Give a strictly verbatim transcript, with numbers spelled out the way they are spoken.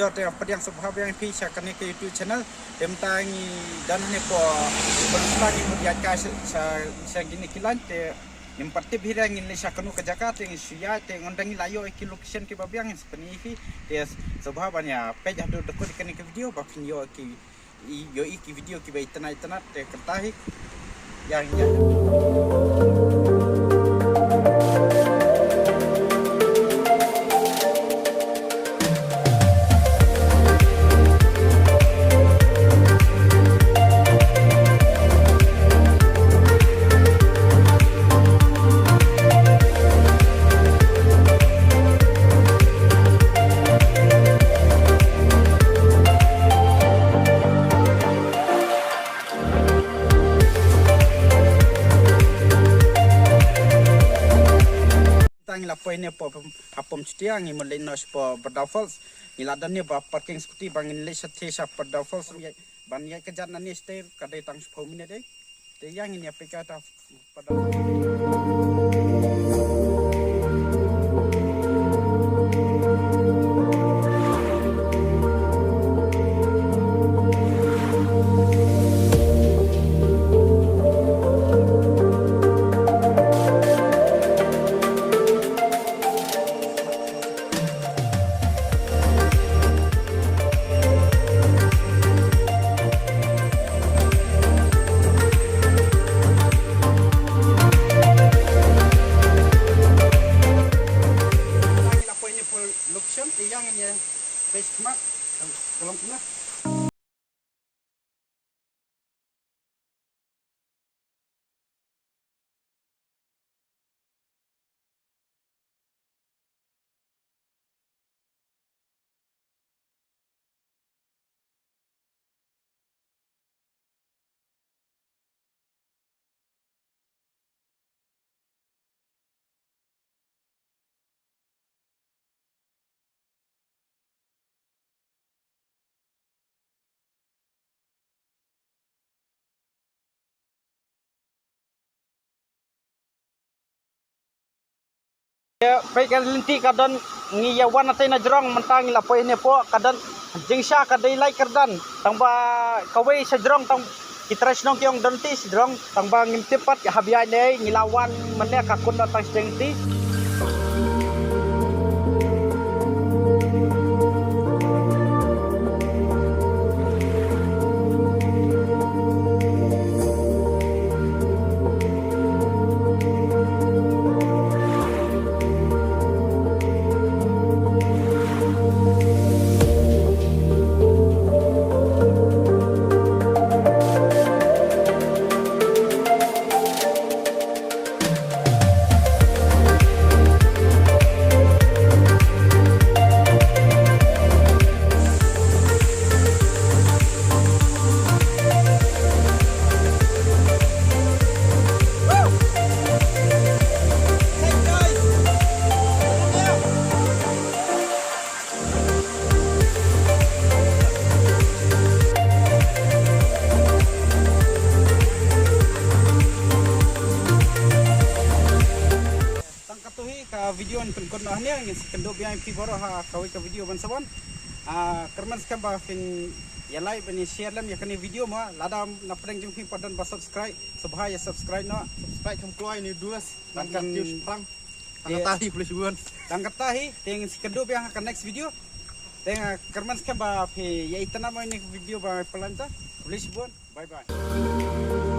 Ïa te pdiang sngewbha biang ïa phi sha kane ka YouTube channel. Te mynta ngi don hangne hapoh Peninsula, ngi mut ïaid kai sha, sha, sha kine ki lain te ngim pat tip hi re ngin leit sha kano ka jaka, te ngi shu ïaid te ynda ngi la ïoh ïa ki location kiba biang ngin sa pyni ïa phi. Te sngewbha ban ïa peit haduh da kut ïa kane ka video ba phin ïoh ïa ki, ïoh ïa ki video kiba itynnat itynnat. Te kata hi. Ïa, ïa. Tang la poi ne po Hapom Chutia ngi mut leit noh shapoh Bardau Falls. Ngi la don ne ba parking scooty ba ngin leit shathie sha Bardau Falls. Ban ïaid ka jan nangne shathie ka dei tang shiphew minit dei. Te ïa ngin ïa peit kata Bardau Falls. Location te ïa ngin ïa peit khmat ka long kumno. Peit ka lynti ka don, ngi ïa wan na tei na jrong, mynta ngi la poi ne po ka don jingsha ka dei lai kyrdan. Tang ba kawei sha jrong tang ki trai shnong ki ong don ti sha jrong, tang ba ngim tip pat haba ïaid ne ngi la wan mynne ka kut na tang sha jrong ti. Tang katto hi ka video ngan pynkut noh hangne, ngin sa kynduh biang ïa phi baroh ha kawei ka video ban sa wan. Ah, kyrmen skhem ba phin ïa like ban ïa share lem ïa kane video mo, lada na pdeng jong phi pat don ba subscribe, sngewbha ïa subscribe noh. Subscribe kham kloi ne duas. Tang kata hi, khublei shibun. Tang kata hi, te ngin sa kynduh biang ha ka next video. Te nga kyrmen skhem ba phi ïa itynnad mo ïa kane ka video ba pynlong ta. Khublei shibun. Bye bye.